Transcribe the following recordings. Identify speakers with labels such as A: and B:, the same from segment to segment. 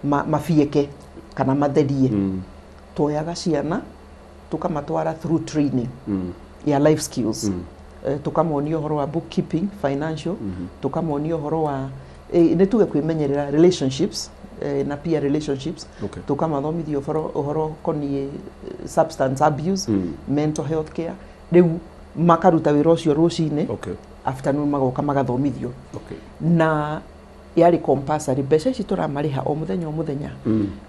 A: mabieke kana matherie. Tuoyaga ciana tukamatwara through training ya life skills. Tukamonia ũhoro wa bookkeeping, financial, tukamonia ũhoro wa nĩ tuge kwĩmenyerera relationships, na peer relationships. Tukamathomithia ũhoro koniĩ substance abuse, mental health care. Rĩu makaruta wĩra ũcio rũcinĩ, afternoon magoka magathomithio. Na yarĩ compulsory. Mbeca ici tũramarĩha o mũthenya o mũthenya,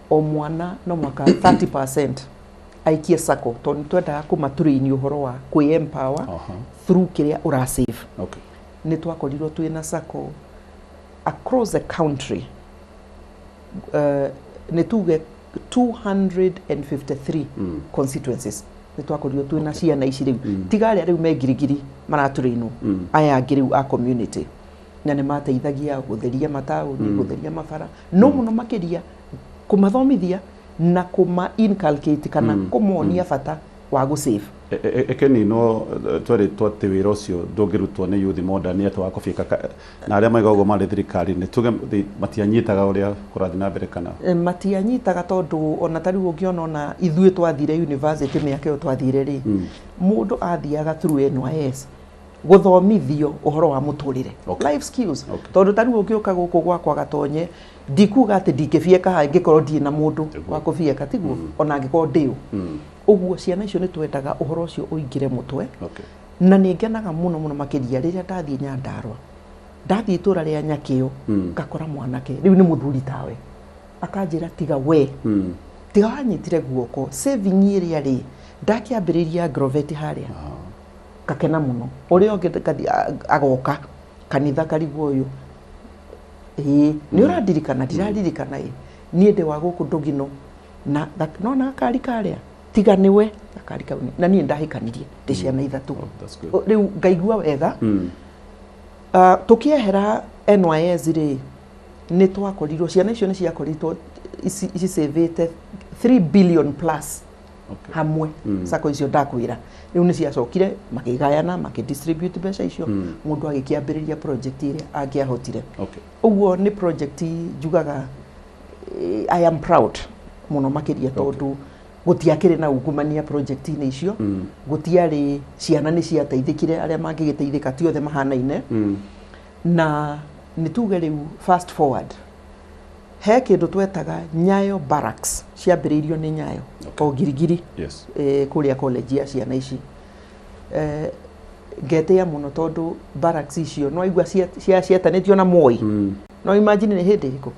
A: o mwana no mwaka 30% aikie sacco, tondũ nĩ twendaga kũmatũrĩini ũhoro wa kwĩ empower through kĩrĩa ũrasave. Nĩ twakorirwo twĩna sacco across the country, nĩ tuge 253 constituencies nĩ twakorirwo twĩna ciana ici rĩu, tiga arĩa rĩu me ngirigiri maratũrĩinwo, aya angĩ rĩu a community, na nĩ mateithagia gũtheria mataũni, gũtheria mabara, no mũno makĩria kũmathomithia na kũma inculcate kana kũmonia bata wa gũsave.
B: Ekeni no twerĩtwo atĩ wĩra ũcio ndũngĩrutwo nĩ youth modern, nĩ atĩ wa kũbiĩka na arĩa maiga ũguo marĩ thirikari-inĩ, tuge matianyitaga ũrĩa kũrathiĩ na mbere kana?
A: Matianyitaga tondũ ona ta rĩu ũngĩona ona ithuĩ twathire university mĩaka ĩyo twathire rĩ, mũndũ athiaga through NYS gũthomithio ũhoro wa mũtũrĩre, life skills. Tondũ ta rĩu ũngĩũka gũkũ gwakwa Gatonye, ndikuga atĩ ndingĩbieka haha ingĩkorwo ndirĩ na mũndũ wa kũbieka, tiguo? Ona angĩkorwo ndĩũ. Ũguo ciana icio nĩ twendaga ũhoro ũcio ũingĩre mũtwe. Na nĩ ngenaga mũno mũno makĩria rĩrĩa ndathiĩ Nyandarũa, ndathiĩ itũra rĩa Nyakĩo, ngakora mwanake rĩu nĩ mũthuri tawe, akanjĩra, "Tiga we, tiga wanyitire guoko saving ĩrĩa rĩ ndakĩambĩrĩria Agrovet harĩa." Ngakena mũno. Ũrĩa ũngĩ agoka kanitha, karigwo, "Ũyũ ĩĩ nĩ ũrandirikana?" "Ndiraririkana." "Ĩ niĩ ndĩ wa gũkũ Ndũgino na nona gakari karĩa, tiga nĩwe gakari kau na niĩ ndahikanirie ndĩ ciana 3."
B: Oh, that's good.
A: Rĩu ngaigua wega. Tũkĩehera NYS rĩ, nĩ twakorirwo ciana icio nĩ ciakorirwo icicĩvĩte 3 billion plus hamwe. Sacco icio ndakwĩra rĩu nĩ ciacokire makĩgayana, makĩdistribute mbeca icio, mũndũ agĩkĩambĩrĩria project ĩrĩa angĩahotire. Ũguo nĩ project njugaga, I am proud mũno makĩria, tondũ gũtiakĩrĩ na ungumania project-inĩ icio. Gũtiarĩ, ciana nĩ ciateithĩkire, arĩa mangĩgĩteithĩka, ti othe mahanaine. Na nĩ tuge rĩu fast forward, he kĩndũ twetaga Nyayo Barracks, ciambĩrĩirio nĩ Nyayo o Girigiri, kũrĩa college ya ciana ici. Ngetĩa mũno tondũ barracks icio no igua ciatanĩtio na Moi. No imagine nĩ hĩndĩ ĩrĩkũ?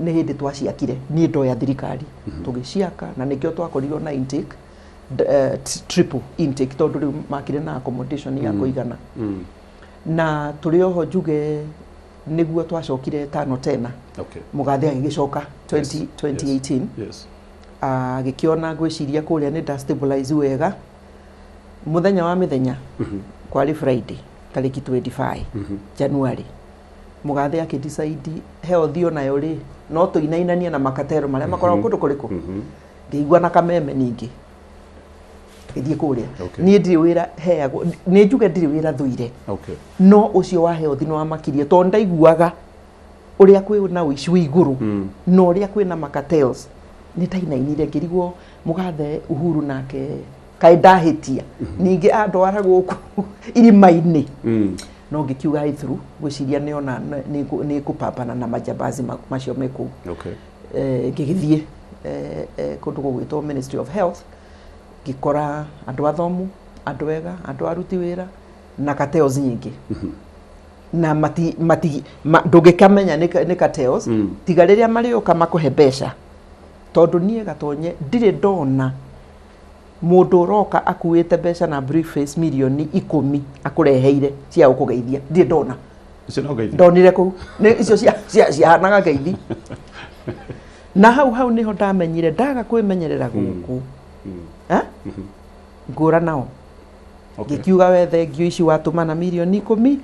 A: Nĩ hĩndĩ twaciakire, niĩ ndoya thirikari, tũgĩciaka, na nĩkĩo twakorirwo na intake, triple intake, tondũ rĩu makire na accommodation ya kũigana. Na tũrĩ oho njuge nĩguo twacokire tano tena. Mũgathe agĩgĩcoka 20, 2018. Agĩkĩona ngwĩciria kũrĩa nĩ nda stabilize wega. Mũthenya wa mĩthenya, kwarĩ Friday tarĩki 25 January, mũgathe akĩdecide health onayo rĩ no tũinainanie na makatero marĩa makoragwo kũndũ kũrĩkũ. Ngĩigua na kameme ningĩ ngĩthiĩ kũrĩa. Niĩ ndirĩ wĩra heagwo, nĩ njuge ndirĩ wĩra thũire, no ũcio wa health nĩ wamakirie, tondũ ndaiguaga ũrĩa kwĩ na ũici wĩ igũrũ na ũrĩa kwĩ na macartels. Nĩ ndainainire ngĩrigwo mũgathe Uhuru nake kaĩ ndahĩtia, ningĩ andwara gũkũ irima-inĩ. No ngĩkiuga high through, ngwĩciria nĩona nĩ ngũpambana na majambazi macio me kũu. Ngĩgĩthiĩ kũndũ gũgwĩtwo Ministry of Health, ngĩkora andũ athomu, andũ ega, andũ aruti wĩra na cartels nyingĩ, na mati, mati, ma, ndũngĩkamenya nĩ cartels tiga rĩrĩa marĩũka makũhe mbeca, tondũ niĩ Gatonye ndirĩ ndona mũndũ ũroka akuĩte mbeca na briefcase mirioni 10 akũreheire cia gũkũgeithia. Ndirĩ ndona.
B: Icio no ngeithi.
A: Ndonire kũu nĩ icio ciahanaga ngeithi, na hau hau niho ndamenyire ndaga kwĩmenyerera gũkũ. Eh? Ngũra nao. Ngĩkiuga, "We thengio, ici watũmana mirioni 10,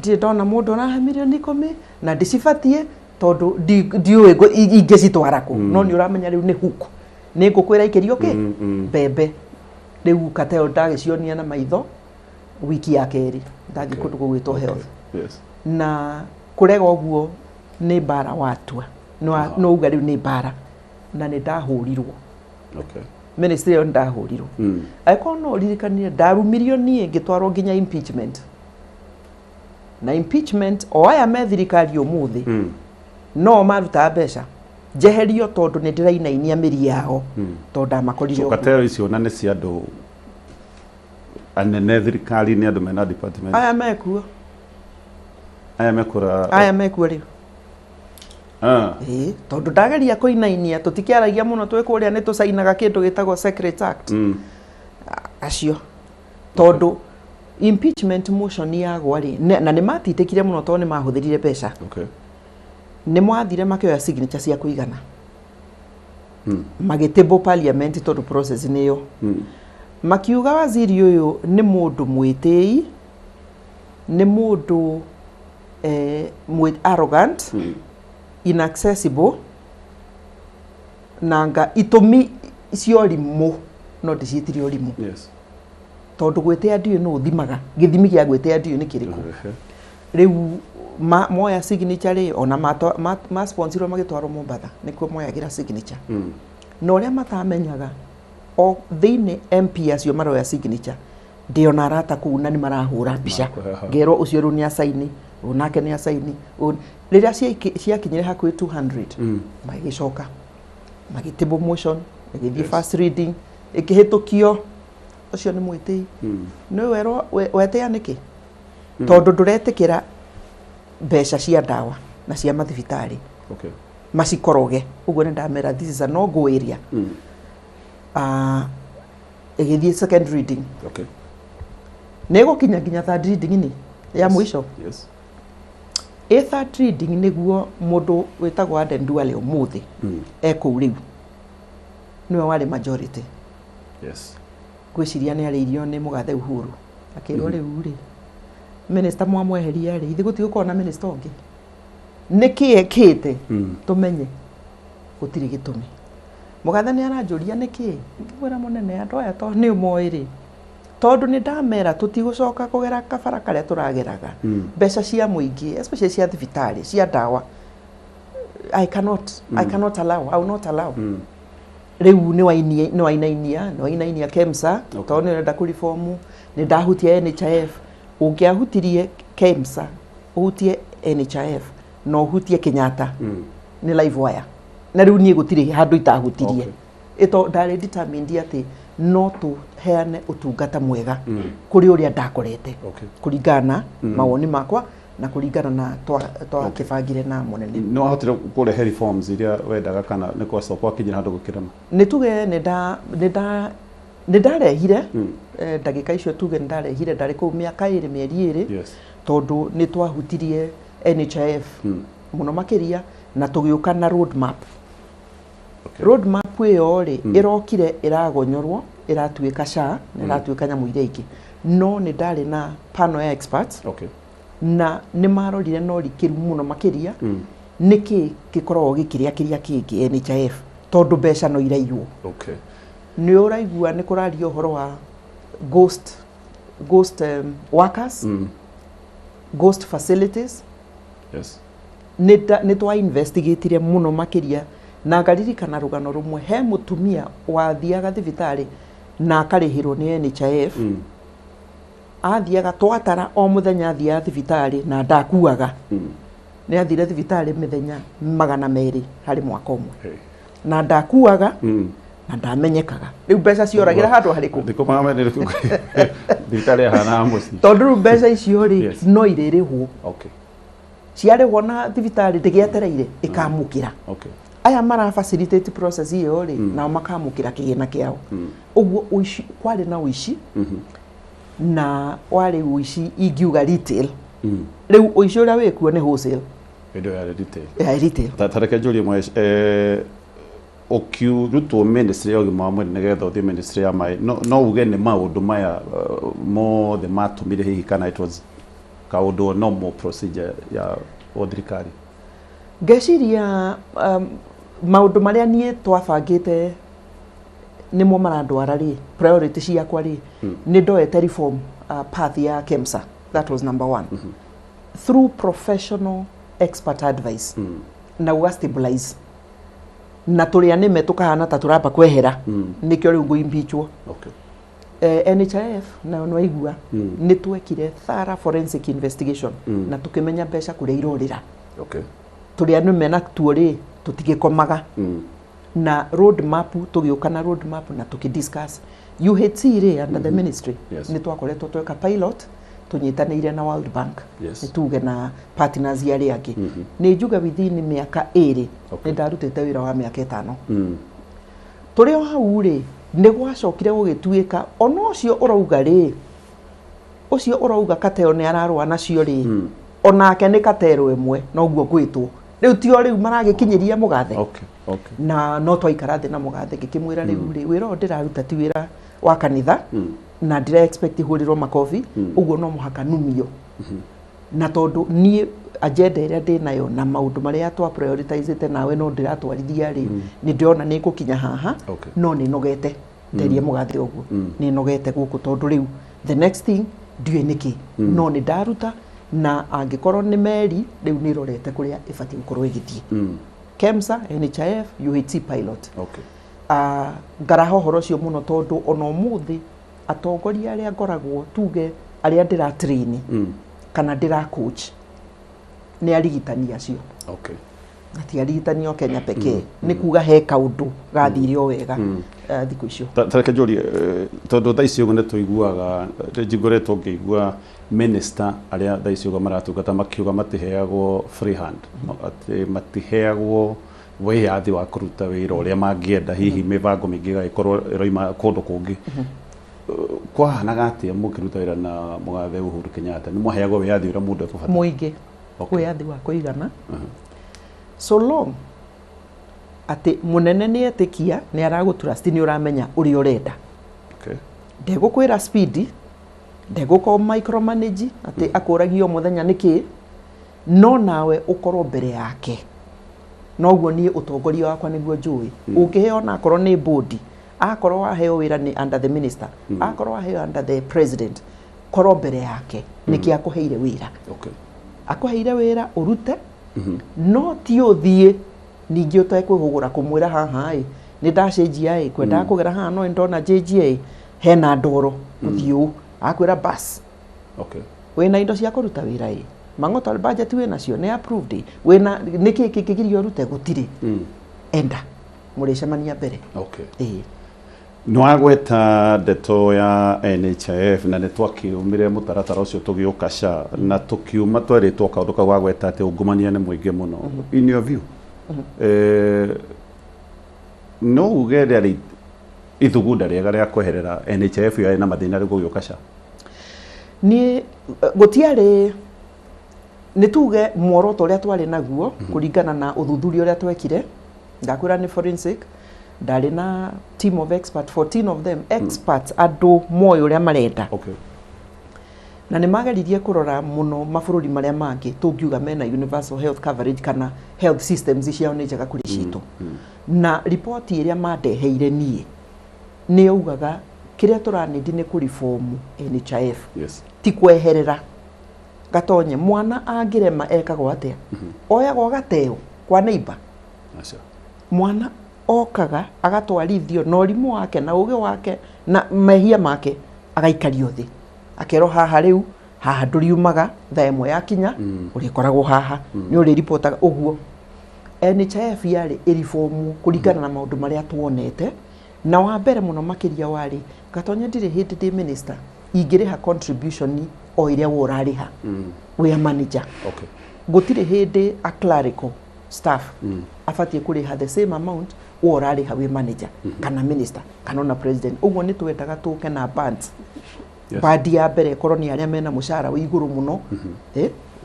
A: ndirĩ ndona mũndũ ũrahe mirioni 10 na ndĩcibatiĩ, tondũ ndiũĩ ingĩcitwara kũ." No nĩ ũramenya rĩu nĩ hook, nĩ ngũkwĩra ikĩrio kĩ mbembe. Rĩu kateo ndagĩcionia na maitho wiki ya kerĩ ndathiĩ kũndũ gũgwĩtwo health. Na kũrega ũguo nĩ mbara watua. No uga rĩu nĩ mbara na nĩ ndahũrirwo.
B: Okay.
A: Ministry ĩyo nĩ ndahũrirwo. Angĩkorwo no ũririkanire, ndarumirio niĩ ngĩtwarwo nginya impeachment, na impeachment o aya me thirikari ũmũthĩ no marutaga mbeca njeherio tondũ nĩ ndĩrainainia mĩri yao tondũ ndamakorire
B: So
A: ũguo.
B: Cartel icio na nĩ cia andũ anene thirikari-inĩ, andũ mena department.
A: Aya mekuo.
B: Aya mekũra.
A: Aya mekuo rĩu.
B: Ah.
A: Ĩĩ, tondũ ndageria kũinainia, tũtikĩaragia mũno twĩ kũrĩa, nĩ tũcainaga kĩndũ gĩtagwo Secret Act. Acio tondũ impeachment motion yagwa rĩ, na nĩ matindĩkire mũno tondũ nĩ mahũthĩrire mbeca. Nĩ mwathire makĩoya signature cia kũigana, magĩtĩbwo parliament tondũ process nĩyo. Makiuga waziri ũyũ nĩ mũndũ mwĩtĩi, nĩ mũndũ arrogant, inaccessible, nanga itũmi cia ũrimũ, no ndĩciĩtire ũrimũ. Tondũ gwĩtĩa ndiũĩ nũ ũthimaga gĩthimi gĩa gwĩtĩa ndiũĩ nĩ kĩrĩkũ. Rĩu moya signature rĩ, ona ma sponsirwo magĩtwarwo Mombatha nĩkuo moyagĩra signature. Na ũrĩa matamenyaga o thĩinĩ MP acio maroya signature, ndĩona arata kũu na nĩ marahũra mbica.
B: Makũheha.
A: Ngerwo ũcio rĩu nĩ acaini, ũyũ nake nĩ acaini. Rĩrĩa ciakinyire hakuhĩ 200, magĩcoka magĩtable motion, ĩgĩthiĩ first reading, ĩkĩhĩtũkio. Ũcio nĩ mwĩtĩi. Nĩ werwo wetĩa nĩkĩ? Tondũ ndũretĩkĩra mbeca cia ndawa na cia mathibitarĩ macikoroge. Ũguo nĩ ndamera this is a no go area. Ĩgĩthiĩ second reading. Nĩ ĩgũkinya nginya third reading nĩ ya mũico. Ĩ third reading nĩguo mũndũ wĩtagwo Aden Duale ũmũthĩ e kũu rĩu nĩwe warĩ majority. Ngwĩciria nĩ arĩirio nĩ mũgathe Uhuru akĩrwo rĩu rĩ minister mwamweheria rĩ, ithuĩ gũtigũkorwo na minister ũngĩ, nĩkĩ ekĩte? Tũmenye gũtirĩ gĩtũmi. Mũgathe nĩ aranjũria nĩkĩ, ngĩmwĩra mũnene andũ aya to nĩ ũmoĩ rĩ, tondũ nĩ ndamera tũtigũcoka kũgera kabara karĩa tũrageraga. Mbeca cia mũingĩ, especially cia thibitarĩ, cia ndawa, I cannot allow, I will not allow. Rĩu nĩ wainainia KEMSA tondũ nĩ ũrenda kũribomu, nĩ ndahutia NHIF. Ũngĩahutirie KEMSA, ũhutie NHIF na ũhutie Kenyatta, nĩ live wire, na rĩu niĩ gũtirĩ handũ itahutirie. Ĩto ndarĩ determined atĩ no tũheane ũtungata mwega kũrĩ ũrĩa ndakorete kũringana na mawoni makwa na kũringana na twakĩbangire na mũnene.
B: Nĩ wahotire kũrehe reforms iria wendaga kana nĩ kwacoka gwakinyĩra handũ gũkĩrema?
A: Nĩ tuge nĩ ndarehire ndagĩka icio, tuge nĩ ndarehire, ndarĩ kũu mĩaka 2 mĩeri 2, tondũ nĩ twahutirie NHIF mũno makĩria na tũgĩũka na road map. Road map ĩyo rĩ, ĩrokire ĩragonyorwo, ĩratuĩka SHA na ĩratuĩka nyamũ iria ingĩ, no nĩ ndarĩ na panel ya experts na nĩ marorire na ũrikĩru mũno makĩria nĩkĩ gĩkoragwo gĩkĩrĩa kĩrĩa kĩngĩ NHIF, tondũ mbeca no iraiywo. Nĩ ũraigua nĩ kũraria ũhoro wa ghost workers, ghost facilities. Nĩ twa investigatire mũno makĩria na ngaririkana rũgano rũmwe, he mũtumia wathiaga thibitarĩ na akarĩhĩrwo nĩ NHIF. Athiaga twatara o mũthenya athiaga thibitarĩ na ndakuaga. Nĩ athire thibitarĩ mĩthenya 200 harĩ mwaka ũmwe na ndakuaga na ndamenyekaga. Rĩu mbeca cioragĩra handũ harĩkũ?
B: Thikũ 200 thibitarĩ yahanaga mũciĩ.
A: Tondũ rĩu mbeca icio rĩ, no irĩrĩhwo. Ciarĩhwo na thibitarĩ ndĩgĩetereire ĩkamũkĩra. Aya mara facilitate process ĩyo rĩ, nao makamũkĩra kĩgĩna kĩao. Ũguo ũici, kwarĩ na ũici, na warĩ ũici ingiuga retail. Rĩu ũici ũrĩa wĩkuo nĩ wholesale.
B: Hĩndĩ ĩyo yarĩ retail.
A: Ya retail.
B: Ta reke njũrie mwe, ũkĩrutwo ministry ya ũgima wa mwĩrĩ nĩgetha ũthiĩ ministry ya maĩ, no uge nĩ maũndũ maya mothe matũmire hihi, kana it was kaũndũ normal procedure ya o thirikari?
A: Ngeciria maũndũ marĩa niĩ twabangĩte nĩmo marandwara rĩ, priority ciakwa rĩ, nĩ ndoete reform path ya KEMSA. That was number one, through professional expert advice. Na gũga stabilize na tũrĩa nĩme tũkahana ta tũramba kwehera. Nĩkĩo rĩu ngũimpeachwo. NHIF nayo nĩwaigua. Nĩ twekire thorough forensic investigation na tũkĩmenya mbeca kũrĩa irorĩra. Tũrĩa nĩme na tuo rĩ, tũtigĩkomaga. Na road map, tũgĩũka na road map na tũkĩ discuss UHC rĩ under the ministry. Nĩ twakoretwo tweka pilot tũnyitanĩire na World Bank. Nĩ tuge na partners arĩa angĩ. Nĩ njuge within mĩaka 2 nĩ ndarutĩte wĩra wa mĩaka 5. Tũrĩ o hau rĩ, nĩ gwacokire gũgĩtuĩka ona ũcio ũrauga rĩ, ũcio ũrauga kateo nĩ ararũa nacio rĩ, onake nĩ katero ĩmwe, noguo ngwĩtwo rĩu, tio rĩu maragĩkinyĩria mũgathe. Na no twaikara thĩ na mũgathe, ngĩkĩmwĩra rĩu rĩ, wĩra ũyũ ndĩraruta ti wĩra wa kanitha na ndĩra expect hũrĩrwo makobi. Ũguo no mũhaka numio, na tondũ niĩ agenda ĩrĩa ndĩ nayo na maũndũ marĩa twa prioritizĩte nawe no ndĩratwarithia rĩ, nĩ ndĩrona nĩ ngũkinya haha. No nĩ nogete, nderie mũgathe ũguo, nĩ nogete gũkũ tondũ rĩu the next thing ndiũĩ nĩkĩ, no nĩ ndaruta, na angĩkorwo nĩ meri rĩu nĩ ĩrorete kũrĩa ĩbatiĩ gũkorwo ĩgĩthiĩ. KEMSA, NHIF, UHC pilot. Ngaraha ũhoro ũcio mũno tondũ ona ũmũthĩ atongoria arĩa ngoragwo, tuge arĩa ndĩra train kana ndĩra coach, nĩ arigitani acio. Na ti arigitani o Kenya pekee, nĩ kuga he kaũndũ gathire o wega thikũ icio.
B: Ta reke njũrie, tondũ thaa ici ũguo nĩ tũiguaga, njiguĩrĩtwo ngĩigua minister arĩa thaa ici ũguo maratungata makiuga matiheagwo free hand, atĩ matiheagwo wĩyathi wa kũruta wĩra ũrĩa mangĩenda, hihi mĩbango mĩingĩ ĩgagĩkorwo ĩroima kũndũ kũngĩ. Kwahanaga atĩa mũkĩruta wĩra na mũgathe Uhuru Kenyatta? Nĩ mwaheagwo wĩyathi ũrĩa mũndũ ekũbatara?
A: Mũingĩ. Wĩyathi wa kũigana, so long atĩ mũnene nĩ etĩkia nĩ aragũtrust, nĩ ũramenya ũrĩa ũrenda. Ndegũkwĩra speed, ndegũkorwo micromanage atĩ akũragia o mũthenya nĩkĩ, no nawe ũkorwo mbere yake. Noguo niĩ ũtongoria wakwa nĩguo njũĩ. Ũngĩheo ona akorwo nĩ board, akorwo waheo wĩra nĩ under the minister, akorwo waheo under the president, korwo mbere yake nĩkĩ akũheire wĩra. Akũheire wĩra ũrute, no ti ũthiĩ ningĩ ũtekwĩhũgũra kũmwĩra haha ĩ nĩ ndacenjia ĩ kwendaga kũgera haha, no ndona njenjia ĩ hena ndoro gũthiĩ ũũ, akwĩra bas. Wĩna indo cia kũruta wĩra ĩ mang'oto, budget wĩ nacio nĩ approved ĩ wĩna nĩkĩ kĩngĩgiria ũrute? Gũtirĩ. Enda mũrĩcemania mbere. Ĩĩ.
B: Nĩ wagweta ndeto ya NHIF, na nĩ twakiumire mũtaratara ũcio tũgĩũka SHA, na tũkiuma twerĩtwo kaũndũ kau wagweta atĩ ungumania nĩ mũingĩ mũno. In your view, no uge rĩarĩ ithugunda rĩega rĩa kweherera NHIF yarĩ na mathĩna rĩu gũgĩũka SHA?
A: Niĩ gũtiarĩ, nĩ tuge muoroto ũrĩa twarĩ naguo kũringana na ũthuthuria ũrĩa twekire, ndakwĩra nĩ forensic, ndarĩ na team of expert, 14 of them experts, andũ moĩ ũrĩa marenda. Na nĩ mageririe kũrora mũno mabũrũri marĩa mangĩ tũngiuga mena universal health coverage kana health systems ciao nĩ njega kũrĩ citũ. Na riboti ĩrĩa mandeheire niĩ nĩ yaugaga kĩrĩa tũranĩndi nĩ kũreform NHIF, ti kweherera. Gatonye, mwana angĩrema ekagwo atĩa? Oyagwo agateo kwa neighbor?
B: Aca.
A: Mwana okaga agatwarithio na ũrimũ wake na ũgĩ wake na mehia make, agaikario thĩ, akerwo haha rĩu, haha ndũriumaga, thaa 1 yakinya ũrĩkoragwo haha, nĩ ũrĩripotaga ũguo. NHIF yarĩ ĩribomu kũringana na maũndũ marĩa tuonete, na wa mbere mũno makĩria warĩ Gatonye, ndirĩ hĩndĩ ndĩ minister ingĩrĩha contribution o ĩrĩa we ũrarĩha wĩ a manager. Gũtirĩ hĩndĩ a clerical staff abatiĩ kũrĩha the same amount we ũrarĩha wĩ manager kana minister kana ona president. Ũguo nĩ twendaga tũke na bands. Band ya mbere ĩkorwo nĩ arĩa mena mũcara wĩ igũrũ mũno,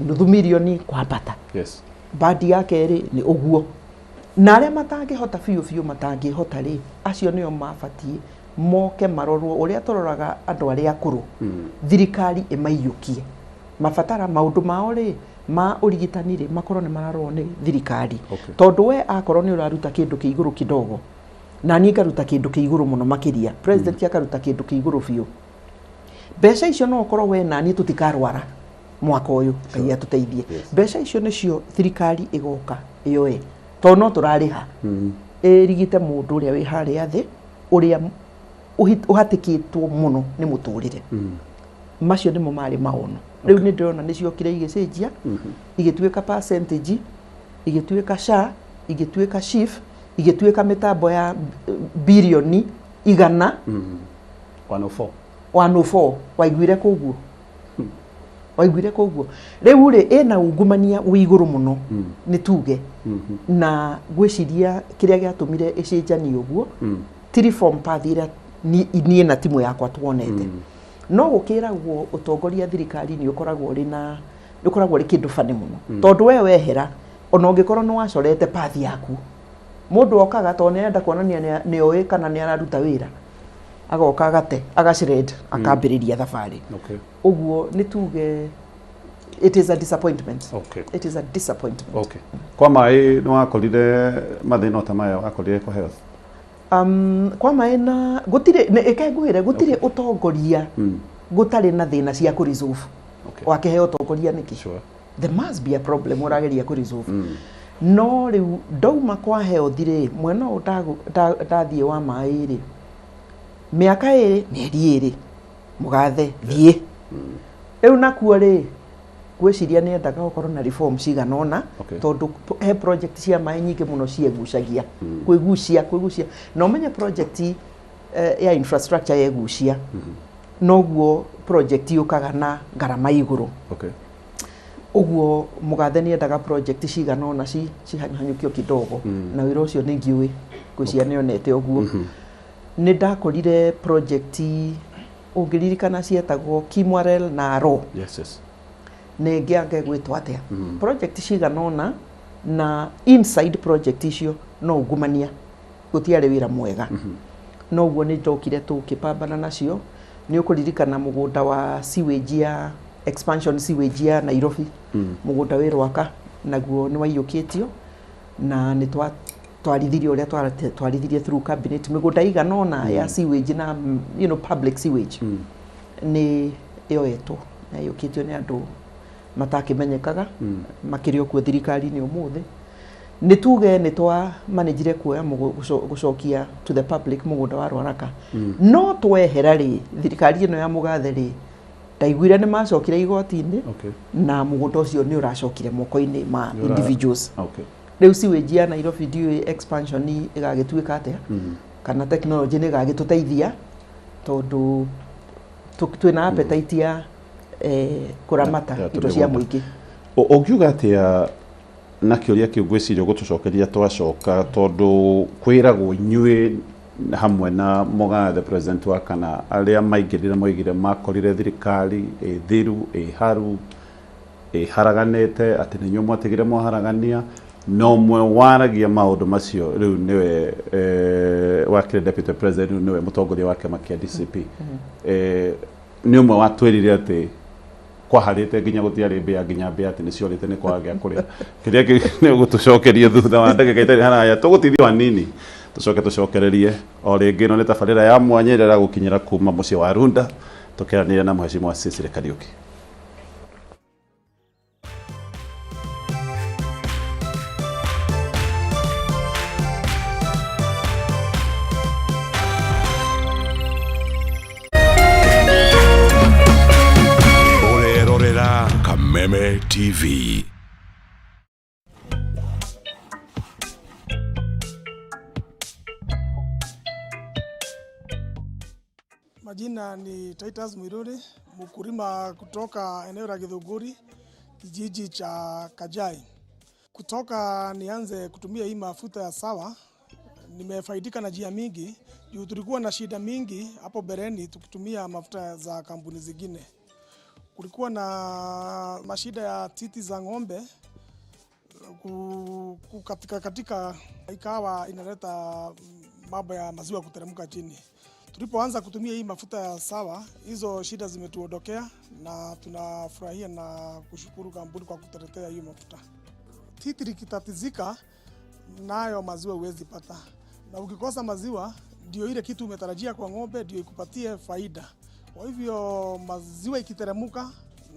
A: nuthu mirioni kwambata. Band ya kerĩ nĩ ũguo, na arĩa matangĩhota biũ biũ, matangĩhota rĩ, acio nĩo mabatiĩ moke marorwo ũrĩa tũroraga andũ arĩa akũrũ. Thirikari ĩmaiyũkie mabatara maũndũ mao rĩ ma ũrigitani rĩ, makorwo nĩ mararorwo nĩ thirikari. Tondũ we akorwo nĩ ũraruta kĩndũ kĩ igũrũ kidogo, na niĩ ngaruta kĩndũ kĩ igũrũ mũno makĩria, president akaruta kĩndũ kĩ igũrũ biũ, mbeca icio no ũkorwo we na niĩ tũtikarwara. Mwaka ũyũ Ngai atũteithie. Mbeca icio nĩcio thirikari ĩgoka ĩyoe, tondũ no tũrarĩha, ĩrigite mũndũ ũrĩa wĩ harĩa thĩ, ũrĩa ũhatĩkĩtwo mũno nĩ mũtũrĩre. Macio nĩmo marĩ maono. Rĩu nĩ ndĩrona nĩ ciokire igĩcenjia, igĩtuĩka percentage, igĩtuĩka SHA, igĩtuĩka SHIF, igĩtuĩka mĩtambo ya birioni igana
B: 104.
A: 104. Waiguire koguo, waiguire koguo. Rĩu rĩ, ĩna ungumania wĩ igũrũ mũno. Nĩ tuge na ngwĩciria kĩrĩa gĩatũmire ĩcenjanie ũguo ti reform path ĩrĩa niĩ na timu yakwa tuonete. No gũkĩragwo ũtongoria thirikari nĩ ũkoragwo ũrĩ na nĩ ũkoragwo ũrĩ kĩndũ bani mũno, tondũ we wehera, ona ũngĩkorwo nĩ wacorete path yaku, mũndũ okaga tondũ nĩ arenda kuonania nĩ oĩ kana nĩ araruta wĩra, agoka agate, agashred, akambĩrĩria thabarĩ. Ũguo nĩ tuge it is a disappointment. It is a disappointment.
B: Okay. Kwa maĩ nĩ wakorire mathĩna o ta maya wakorire kwa health?
A: Kwa maĩ na gũtirĩ ĩke ngwĩre, gũtirĩ ũtongoria gũtarĩ na thĩna cia kũ resolve. Wakĩheo ũtongoria nĩkĩ? There must be a problem ũrageria kũ resolve. No rĩu ndauma kwa health rĩ, mwena ũyũ ndathiĩ wa maĩ rĩ, mĩaka 2, mĩeri 2, mũgathe thiĩ. Rĩu nakuo rĩ, ngwĩciria nĩ endaga gũkorwo na reform cigana ũna, tondũ he project cia maĩ nyingĩ mũno ciegucagia, kwĩgucia, kwĩgucia, na ũmenye project ya infrastructure yegucia, noguo project yũkaga na ngarama igũrũ. Ũguo mũgathe nĩ endaga project cigana ũna cihanyũkio kidogo. Na wĩra ũcio nĩ ngiũĩ, ngwĩciria nĩ onete ũguo. Nĩ ndakorire project ũngĩririkana cietagwo Kimwarel na Aro.
B: Yes.
A: Nĩ ĩngĩ gwĩtwo atĩa, project cigana ũna, na inside project icio no ungumania, gũtiarĩ wĩra mwega. Noguo nĩ ndokire tũkĩpambana nacio. Nĩ ũkũririkana mũgũnda wa sewage ya expansion, sewage ya Nairobi, mũgũnda wĩ Rwaka, naguo nĩ waiyũkĩtio na nĩ twarithirie ũrĩa twarithirie through cabinet mĩgũnda igana ũna ya sewage na public sewage nĩ yoetwo, yaiyũkĩtio nĩ andũ matakĩmenyekaga makĩrĩ o kuo thirikari-inĩ ũmũthĩ. Nĩ tuge nĩ twa managire kuoya gũcokia to the public mũgũnda wa Rwaraka. No twehera rĩ, thirikari ĩno ya mũgathe rĩ, ndaiguire nĩ macokire igoti-inĩ na mũgũnda ũcio nĩ ũracokire moko-inĩ ma individuals. Rĩu sewage ya Nairobi ndiũĩ expansion ĩgagĩtuĩka atĩa, kana technology nĩ ĩgagĩtũteithia, tondũ twĩna appetite ya kũramata indo cia
B: tũmĩgũnda.
A: Mũingĩ.
B: Ũngiuga atĩa na kĩũria kĩu ngwĩciria ũgũtũcokeria twacoka, tondũ kwĩragwo inyuĩ hamwe na mũgathe president wa kana arĩa maingĩrire moigire makorire thirikari ĩ thiru, ĩ haru, ĩharaganĩte, atĩ nĩ inyuĩ mwatigire mwaharagania, na ũmwe waragia maũndũ macio rĩu nĩwe wakĩrĩ deputy president, rĩu nĩwe mũtongoria wa kĩama kĩa DCP, nĩ ũmwe watwĩrire atĩ kwaharĩte nginya gũtiarĩ mbĩa, nginya mbĩa atĩ nĩ ciorĩte nĩ kwaga gĩa kũrĩa. Kĩrĩa kĩu nĩ ũgũtũcokeria thutha wa ndagĩka itarĩ haraya. Tũgũtithio hanini tũcoke tũcokererie o rĩngĩ. Ĩno nĩ tabarĩra ya mwanya ĩrĩa ĩragũkinyĩra kuma mũciĩ wa Runda, tũkĩaranĩria na Mheshimiwa Cecily Kariuki.
C: Ũrerorera Kameme TV.
D: Majina ni Titus Mwiruri, mkulima kutoka eneo la Githunguri, kijiji cha Kajai. Kutoka nianze kutumia hii mafuta ya Sawa, nimefaidika na njia mingi juu tulikuwa na shida mingi hapo mbeleni tukitumia mafuta za kampuni zingine. Kulikuwa na mashida ya titi za ng'ombe kukatika katika, ikawa inaleta mambo ya maziwa kuteremka chini. Tulipoanza kutumia hii mafuta ya Sawa, hizo shida zimetuondokea na tunafurahia na kushukuru kampuni kwa kutuletea hiyo mafuta. Titi likitatizika, nayo maziwa huwezi pata, na ukikosa maziwa ndio ile kitu umetarajia kwa ng'ombe ndio ikupatie faida. Kwa hivyo maziwa ikiteremuka,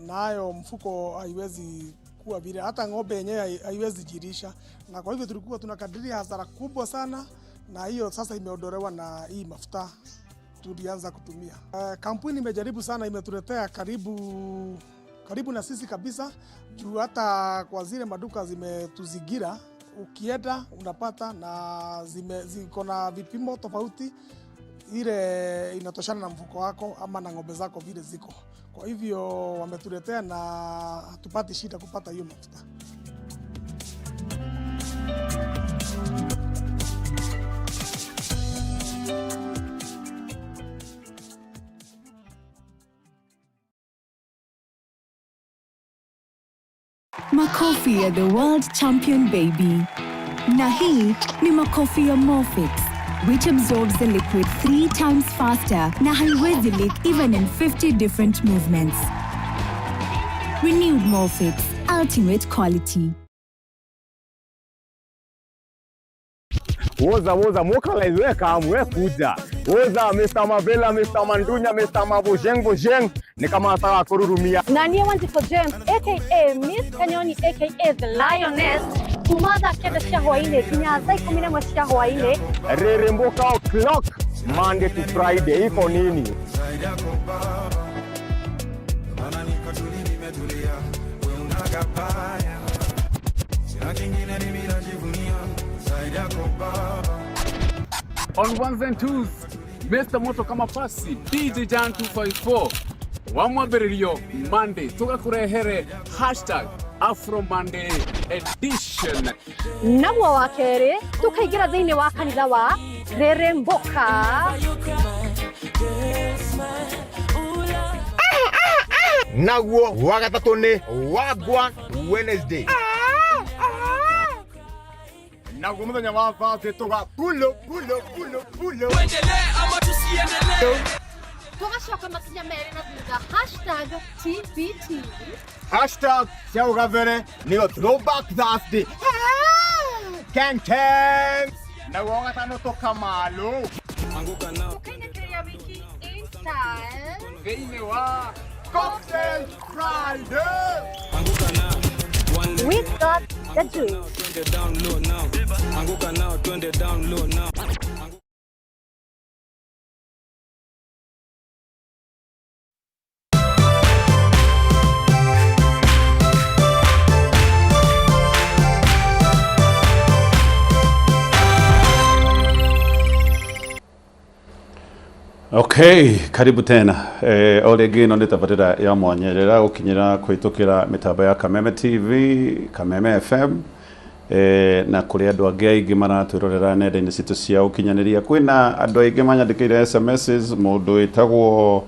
D: Nayo mfuko haiwezi kuwa vile, hata ng'ombe yenyewe haiwezi jirisha, na kwa hivyo tulikuwa tunakadiria hasara kubwa sana, na hiyo sasa imeondolewa na hii mafuta tulianza kutumia. Kampuni imejaribu sana, imetuletea karibu karibu na sisi kabisa, juu hata kwa zile maduka zimetuzingira, ukienda unapata na ziko na vipimo tofauti, ile inatoshana na mfuko wako ama na ng'ombe zako vile ziko. Kwa hivyo wametuletea na hatupati shida kupata hiyo mafuta.
E: Makofi ya the world champion baby. Na hii ni makofi ya Morfix, which absorbs the liquid 3 times faster na haiwezi leak even in 50 different movements. Renewed Morfix, ultimate quality.
F: Woza woza mokalize we kam we kuja. Woza Mr. Mavela, Mr. Mandunya, Mr. Mabojeng Bojeng ni kama sawa kururumia.
G: Na niĩ Wanjikũ James aka Miss Kanyoni aka The Lioness kuma thaa 9 cia hwaĩ-inĩ nginya thaa 11 cia hwaĩ-inĩ.
F: Reremboka o'clock Monday to Friday iko nini?
H: On ones and twos, Mr. Moto kama pasi, DJ Jan 254 wa mwambĩrĩrio Monday tũgakũrehere hashtag Afro Monday edition.
G: Naguo wa kerĩ tũkaingĩra thĩinĩ wa kanitha wa Reremboka.
F: Naguo wa gatatũ nĩ Wagwan Wednesday. Naguo mũthenya wa Thursday tũga pulo pulo pulo pulo.
G: Tũgacoka makinya merĩ na thutha hashtag TBT.
F: Hashtag cia ũgabere nĩyo Throwback Thursday. Keng keng. Naguo wa gatano tũkamalo.
G: Tũkainĩkĩrĩria wiki in style.
H: Thĩinĩ wa
F: Cocktail Friday.
G: We got the juice.
B: Okay, karibu tena. O rĩngĩ ĩno nĩ tabarĩra ya mwanya ĩrĩa ĩragũkinyĩra kũhĩtũkĩra mĩtambo ya Kameme TV, Kameme FM, na kũrĩ andũ angĩ aingĩ maratwĩrorera nenda-inĩ citũ cia ũkinyanĩria. Kwĩna andũ aingĩ manyandĩkĩire SMSs, mũndũ wĩtagwo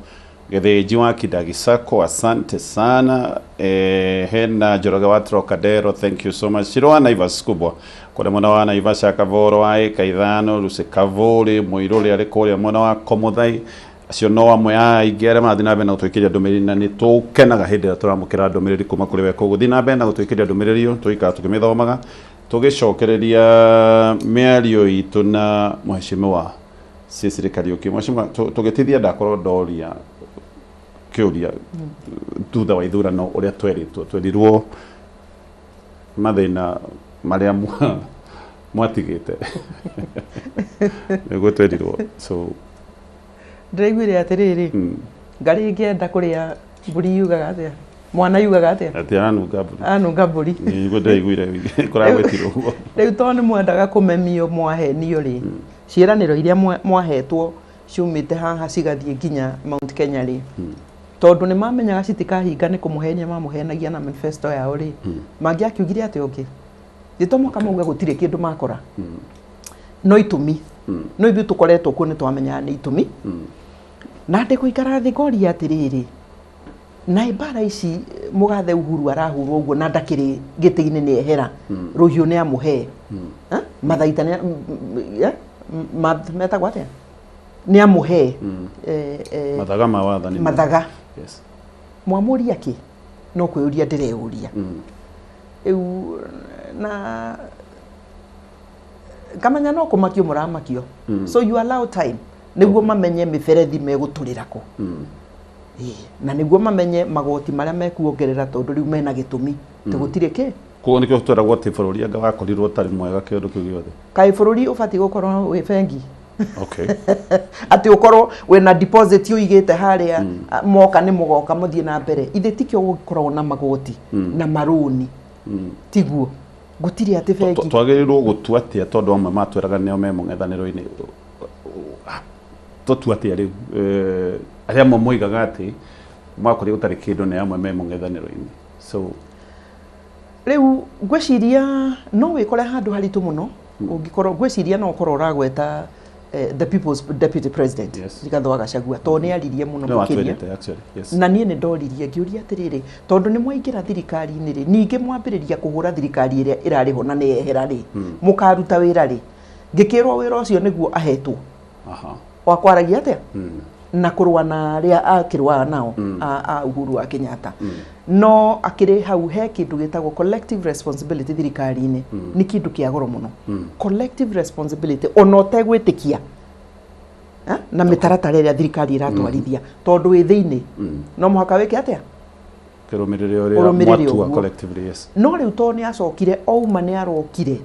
B: Gĩthĩnji wa Kidagisako, asante sana. Hena Njoroge wa Trocadero, thank you so much. Shiro wa Naivas kubwa kũrĩa mwena wa Naivasha, Kavoro wa ĩka ithano, Lucy Kavũrĩ, Mũirũrĩ arĩ kũrĩa mwena wa Komuthai. Acio no amwe a aingĩ arĩa marathiĩ na mbere na gũtwĩkĩria ndũmĩrĩri, na nĩ tũkenaga hĩndĩ ĩrĩa tũramũkĩra ndũmĩrĩri kuma kũrĩ we. Koguo thiĩ na mbere na gũtwĩkĩria ndũmĩrĩri ĩyo, tũgĩikara tũkĩmĩthomaga, tũgĩcokereria mĩario itũ na mheshimiwa Cecily Kariuki. Mheshimiwa, tũgĩtithia ndakorwo ndoria kĩũria thutha wa ithurano ũrĩa tweritwo, twerirwo mathĩna marĩa mwatigĩte nĩguo twerirwo. So
A: ndĩraiguire atĩrĩrĩ, ngarĩ ingĩenda kũrĩa mbũri yugaga atĩa, mwana yugaga atĩa,
B: atĩ aranunga mbũri,
A: anunga mbũri.
B: Nĩguo ndĩraiguire kũragwĩtirwo ũguo.
A: Rĩu tondũ nĩ mwendaga kũmemio mwahenio rĩ, ciĩranĩro iria mwahetwo ciumĩte haha cigathiĩ nginya Mount Kenya rĩ, tondũ nĩ mamenyaga citikahinga nĩ kũmũhenia mamũhenagia na manifesto yao rĩ, mangĩakiugire atĩ ũngĩ gĩto mwaka mauga gũtirĩ kĩndũ makora, no itũmi no ithuĩ tũkoretwo kuo nĩ twamenyaga nĩ itũmi. Na ndĩ gũikara thĩ ngoria atĩrĩrĩ, na mbara ici mũgathe Uhuru arahurwo ũguo na ndakĩrĩ gĩtĩ-inĩ nĩ ehera, rũhiũ nĩ amũhe, mathaita nĩ metagwo atĩa, nĩ amũhe
B: mathaga ma wathani,
A: mathaga. Yes. Mwamũria kĩ no kwĩyũria ndĩreyũria rĩu, na ngamenya no kũmakio mũramakio. So you allow time nĩguo mamenye mĩberethi megũtũrĩra kũ. Ĩĩ, na nĩguo mamenye magoti marĩa mekuongerera tondũ rĩu mena gĩtũmi tĩ gũtirĩ kĩ.
B: Koguo nĩkĩo tweragwo atĩ bũrũri anga wakorirwo ũtarĩ mwega kĩũndũ kĩu gĩothe.
A: Kaĩ bũrũri ũbatiĩ gũkorwo wĩ bengi?
B: Okay.
A: Atĩ ũkorwo wĩna deposit ũigĩte harĩa, moka nĩ mũgoka mũthiĩ na mbere. Ithe tikĩo gũkoragwo na magoti na marũni, tiguo gũtirĩ atĩ bengi.
B: Twagĩrĩirwo gũtua atĩa tondũ amwe matwĩraga nĩo me mũng'ethanĩro-inĩ? Tũtua atĩa rĩu? Arĩa amwe moigaga atĩ mwakorire gũtarĩ kĩndũ nĩ amwe me mũng'ethanĩro-inĩ, so
A: Rĩu ngwĩciria no wĩkore handũ haritũ mũno ũngĩkorwo, ngwĩciria no ũkorwo ũragweta the people's deputy president, Rigathĩ wa Gachagua, tondũ nĩ aririe mũno
B: no
A: makĩria.
B: Watwĩrĩte actually, yes.
A: Na niĩ nĩ ndoririe ngĩũria atĩrĩrĩ, tondũ nĩ mwaingĩra thirikari-inĩ rĩ, ningĩ mwambĩrĩria kũhũra thirikari ĩrĩa ĩrarĩ ho na nĩ yehera rĩ, mũkaruta wĩra rĩ? Ngĩkĩrwo wĩra ũcio nĩguo ahetwo wa kwaragia atĩa na kũrũa na arĩa akĩrũaga nao a Uhuru wa Kenyatta. No akĩrĩ hau he kĩndũ gĩtagwo collective responsibility thirikari-inĩ, nĩ kĩndũ kĩa goro mũno, collective responsibility, ona ũtegwĩtĩkia na mĩtaratara ĩrĩa thirikari ĩratwarithia, tondũ wĩ thĩinĩ no mũhaka wĩke atĩa?
B: Kĩrũmĩrĩre ũrĩa
A: Ũrũmĩrĩre
B: mwatua
A: ũguo.
B: collectively, yes.
A: No rĩu tondũ nĩ acokire ouma, nĩ arokire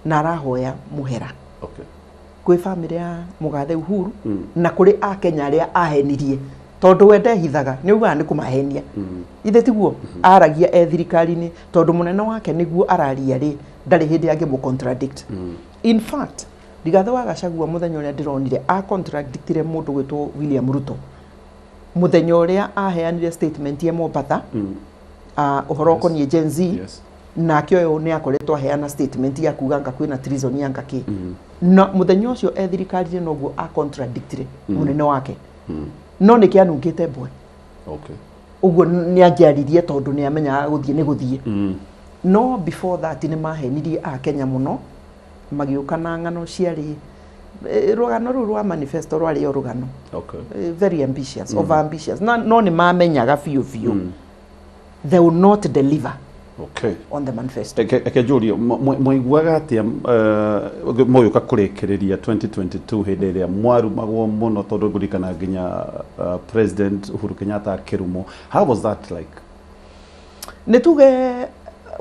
A: na arahoya mũhera kwĩ bamĩrĩ ya mũgathe Uhuru na kũrĩ akenya arĩa ahenirie, tondũ we ndehithaga, nĩ augaga nĩ kũmahenia. Ithe tiguo aragia e thirikari-inĩ, tondũ mũnene wake nĩguo araria rĩ, ndarĩ hĩndĩ angĩmũ contradict. In fact, Rigathĩ wa Gachagua, mũthenya ũrĩa ndĩronire a contradictire mũndũ gwĩtwo William Ruto, mũthenya ũrĩa aheanire statement ya Mombatha, ũhoro ũkoniĩ Gen Z, nake ũyũ nĩ akoretwo aheana statement ya kuga anga kwĩna treason, anga kĩ. Na mũthenya ũcio e thirikari-inĩ noguo a contradictire mũnene wake, no nĩ kĩanungĩte mbwe. Ũguo nĩ angĩaririe tondũ nĩ amenyaga gũthiĩ nĩ gũthiĩ. No before that nĩ mahenirie akenya mũno, magĩũka na ng'ano ciarĩ rũgano rũu rwa manifesto rwarĩ o rũgano. Very ambitious, over ambitious, na no nĩ mamenyaga biũ biũ they will not deliver on the manifesto.
B: Eke njũrie, mwaiguaga atĩa mũgĩũka kũrĩkĩrĩria 2022, hĩndĩ ĩrĩa mwarumagwo mũno, tondũ ngũririkana nginya President Uhuru Kenyatta akĩrumwo? How was that like?
A: Nĩ tuge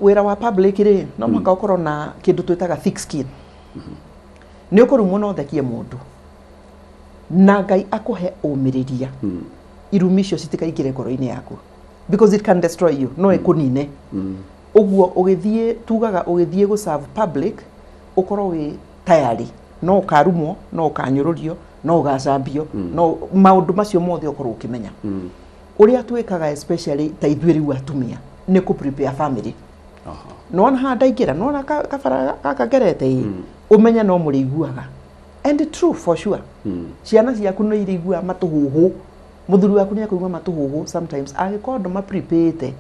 A: wĩra wa public rĩ, no mũhaka ũkorwo na kĩndũ twĩtaga thick skin. Nĩ ũkũrumwo no ũthekie mũndũ, na Ngai akũhe ũmĩrĩria irumi icio citikaingĩre ngoro-inĩ yaku, because it can destroy you, no ĩkũnine. Ũguo ũgĩthiĩ, tugaga ũgĩthiĩ gũ serve public, ũkorwo wĩ tayari no ũkarumwo, no ũkanyũrũrio, no ũgacambio, no maũndũ macio mothe ũkorwo ũkĩmenya. Ũrĩa twĩkaga, especially ta ithuĩ rĩu atumia, nĩ kũ prepare family. Nona haha ndaingĩra, nona kabara gaka ngerete ĩ, ũmenye no mũrĩiguaga, and true for sure, ciana ciaku nĩ irĩiguaga matũhũhũ, mũthuri waku nĩ akũigua matũhũhũ sometimes angĩkorwo ndũma prepare.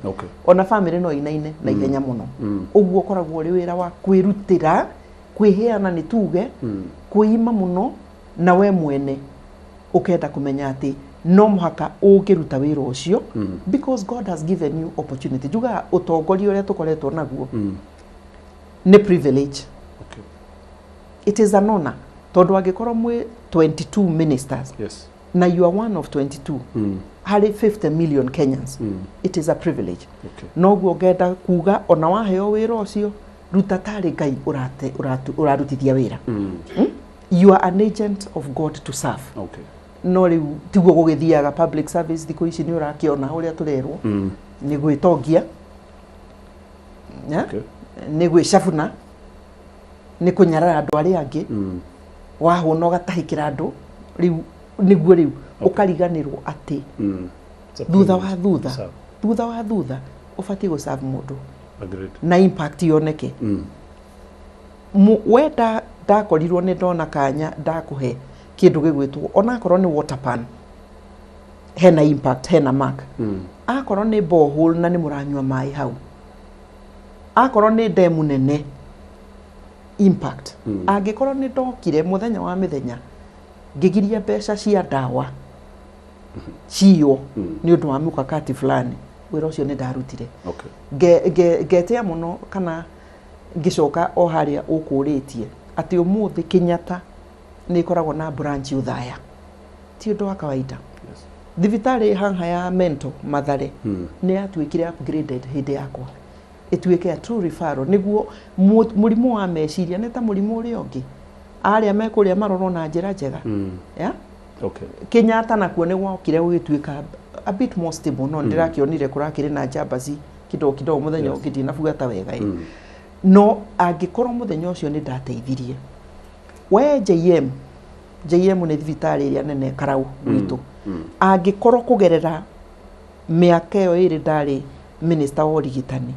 A: Ona family no inaine na ihenya mũno. Ũguo ũkoragwo ũrĩ wĩra wa kwĩrutĩra, kwĩheana, nĩ tuge kwĩima mũno, na we mwene ũkenda kũmenya atĩ no mũhaka ũngĩruta wĩra ũcio, because God has given you opportunity. Njugaga ũtongoria ũrĩa tũkoretwo naguo nĩ privilege. It is an honor, tondũ angĩkorwo mwĩ 22 ministers na you are one of 22 harĩ 50 million Kenyans, it is a privilege. Noguo ngenda kuga, ona waheo wĩra ũcio, ruta tarĩ Ngai ũrarutithia wĩra. You are an agent of God to serve. No rĩu tiguo gũgĩthiaga. Public service thikũ ici nĩ ũrakĩona ũrĩa tũrerwo nĩ gwĩtongia. Nĩ gwĩcabuna, nĩ kũnyarara andũ arĩa angĩ. Wahũna ũgatahĩkĩra andũ, rĩu nĩguo rĩu ũkariganĩrwo atĩ
B: It's a
A: thutha wa
B: privilege.
A: thutha
B: Serve.
A: thutha wa thutha ũbatiĩ gũ serve mũndũ
B: Agreed.
A: na impact yoneke. We ndakorirwo nĩ ndona kanya ndakũhe kĩndũ gĩgwĩtwo, onakorwo nĩ water pan, hena impact, hena mark. Akorwo nĩ borehole na nĩ mũranyua maĩ hau, akorwo nĩ ndemu nene, impact. Angĩkorwo nĩ ndokire mũthenya wa mĩthenya ngĩgiria mbeca cia ndawa ciywo nĩ ũndũ wa mukakati fulani, wĩra ũcio nĩ ndarutire. Ngetĩa mũno kana ngĩcoka o harĩa ũkũrĩtie atĩ ũmũthĩ Kenyatta nĩ ĩkoragwo na branch Ũthaya, ti ũndũ wa kawaida. Thibitarĩ haha ya mental Mathare nĩ yatuĩkire upgraded hĩndĩ yakwa, ĩtuĩke ya true referral, nĩguo mũrimũ wa meciria nĩ ta mũrimũ ũrĩa ũngĩ, arĩa mekũrĩa marorwo na njĩra njega, yeah?
B: Okay.
A: Kenyatta nakuo nĩ gwokire gũgĩtuĩka a bit more stable, no ndĩrakĩonire kũrakĩrĩ na njambaci kidogo kidogo mũthenya ũngĩ ndinabuata wega ĩ. No angĩkorwo mũthenya ũcio nĩ ndateithirie we JM, JM nĩ thibitarĩ ĩrĩa nene Karau gwitũ, angĩkorwo kũgerera mĩaka ĩyo ĩrĩ ndarĩ minister wa ũrigitani,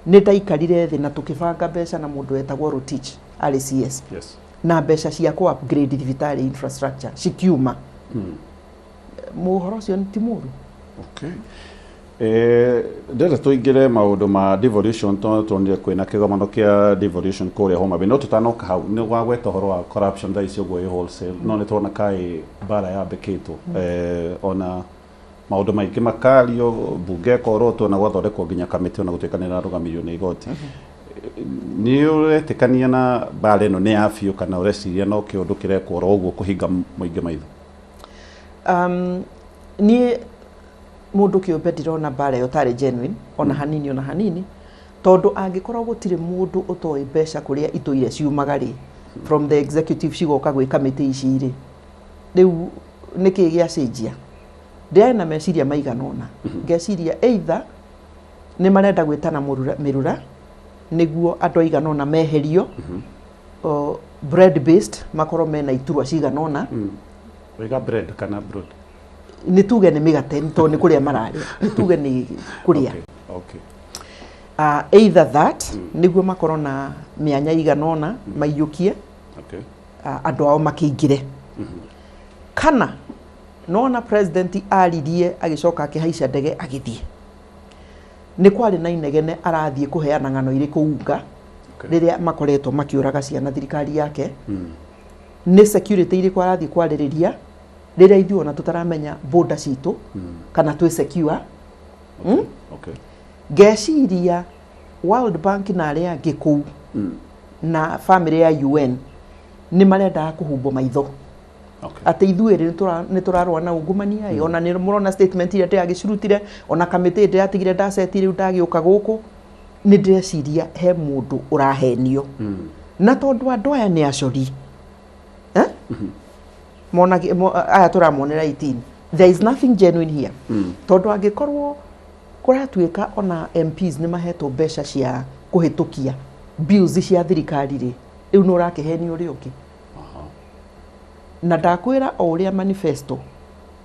A: nĩ ndaikarire thĩ na tũkĩbanga mbeca na mũndũ wetagwo Rotich arĩ CS, na mbeca cia kũ upgrade thibitarĩ infrastructure cikiuma, mũhoro ũcio ti mũru.
B: Okay. Ndĩrenda tũingĩre maũndũ ma devolution, tondũ tuonire kwĩna kĩgomano kĩa devolution kũrĩa Homa Bay. No tũtanoka hau, nĩ wagweta ũhoro wa corruption thaa ici ũguo ĩ wholesale, no nĩ tuona kaĩ mbara yambĩkĩtwo, ona maũndũ maingĩ makario, mbunge ĩkorotwo na gwathondekwo nginya kamĩtĩ, ona gũtuĩka nĩ ĩrarũgamirio nĩ igoti. Nĩ ũretĩkania na mbara ĩno nĩ ya biũ, kana ũreciria no kĩũndũ kĩrekwo oro ũguo kũhinga mũingĩ maitho?
A: Niĩ mũndũ kĩũmbe ndirona mbara ĩyo tarĩ genuine ona hanini, ona hanini, tondũ angĩkorwo gũtirĩ mũndũ ũtoĩ mbeca kũrĩa itũire ciumaga rĩ, from the executive cigoka gwĩ kamĩtĩ ici rĩ, rĩu nĩkĩ gĩacenjia? Ndĩrarĩ na meciria maigana ũna, ngeciria either nĩ marenda gwĩtana mĩrura nĩguo andũ aigana ũna meherio, bread based, makorwo mena iturwa cigana ũna.
B: Wĩga bread kana broad?
A: Nĩ tuge nĩ mĩgate, tondũ nĩ kũrĩa mararĩa, nĩ tuge nĩ kũrĩa. Either that, nĩguo makorwo na mĩanya igana ũna maiyũkie, andũ ao makĩingĩre, kana nona president aririe agĩcoka akĩhaica ndege agĩthiĩ, nĩ kwarĩ na inegene arathiĩ kũheana ng'ano irĩkũ unga rĩrĩa makoretwo makĩũraga ciana thirikari yake, nĩ security irĩkũ arathiĩ kwarĩrĩria rĩrĩa ithuĩ ona tũtaramenya border citũ kana twĩ secure?
B: Okay.
A: Ngeciria World Bank na arĩa angĩ kũu na family ya UN nĩ marendaga kũhumbwo maitho atĩ ithuĩ rĩ nĩ tũrarũa na ungumania ĩ, ona nĩ mũrona statement iria ndĩragĩcirutire, ona kamĩtĩ ndĩratigire ndaceti, rĩu ndagĩũka gũkũ nĩ ndĩreciria he mũndũ ũrahenio, na tondũ andũ aya nĩ acori, eh? Mona aya tũramonera 18, there is nothing genuine here, tondũ angĩkorwo kũratuĩka ona MPs nĩ mahetwo mbeca cia kũhĩtũkia bills cia thirikari rĩ, rĩu nĩ ũrakĩhenio ũrĩa ũngĩ. Na ndakwĩra o ũrĩa manifesto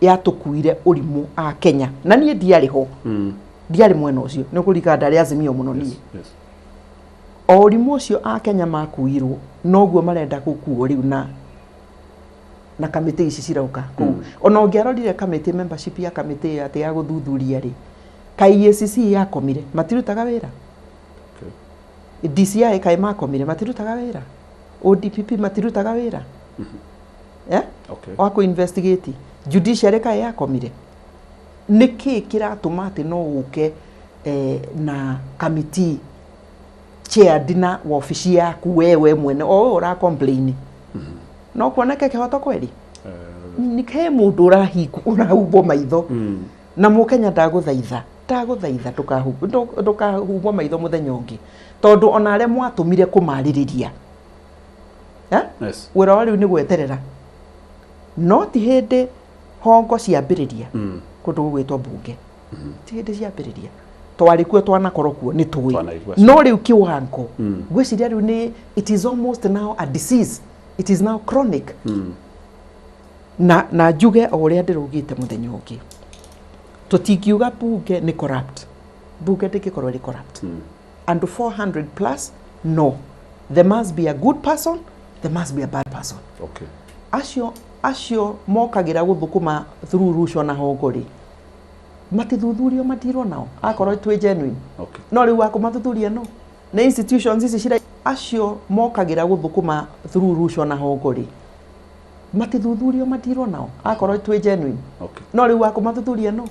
A: yatũkuire ũrimũ a Kenya, na niĩ ndiarĩ ho, ndiarĩ mwena ũcio, nĩ ũkũririkana ndarĩ Azimio mũno niĩ. O ũrimũ ũcio a Kenya makuirwo noguo marenda gũkuo rĩu na kamĩtĩ ici cirauka kũu. Ona ũngĩarorire kamĩtĩ, membership ya kamĩtĩ ĩyo atĩ ya gũthuthuria rĩ, kaĩ EACC yakomire matirutaga wĩra? DCI kaĩ makomire matirutaga wĩra? ODPP matirutaga wĩra, eh?
B: Okay.
A: Wa kũ investigate judiciary kaĩ yakomire? Nĩkĩ kĩratũma atĩ no ũke na kamiti chaired na wabici yaku wewe mwene o we ũra complain, no kuoneke kĩhoto kweri? Nĩ he mũndũ ũrahingu ũrahumbwo maitho. Na mũkenya, ndagũthaitha, ndagũthaitha, ndũkahumbwo maitho mũthenya ũngĩ, tondũ ona arĩa mwatũmire kũmarĩrĩria, eh?
B: Yes.
A: Wĩra wa rĩu nĩ gweterera, no ti hĩndĩ hongo ciambĩrĩria kũndũ gũgwĩtwo mbunge, ti hĩndĩ ciambĩrĩria, twarĩ kuo, twanakorwo kuo, nĩ tũĩ.
B: Twanaigua.
A: No rĩu kĩwango ngwĩciria rĩu nĩ it is almost now a disease, it is now chronic. Na njuge o ũrĩa ndĩraugĩte mũthenya ũngĩ, tũtingiuga bunge nĩ corrupt. Bunge ndĩngĩkorwo ĩrĩ corrupt, andũ 400 plus, no, there must be a good person, there must be a bad person. Acio mokagĩra gũthũkũma through rucwa na hongo rĩ, matithuthurio, matirwo nao akorwo twĩ genuine. No rĩu wakũmathuthuria, no nĩ institutions ici cira acio mokagĩra gũthũkũma through rucwa na hongo rĩ, matithuthurio, matirwo nao akorwo twĩ genuine. No rĩu wakũmathuthuria, no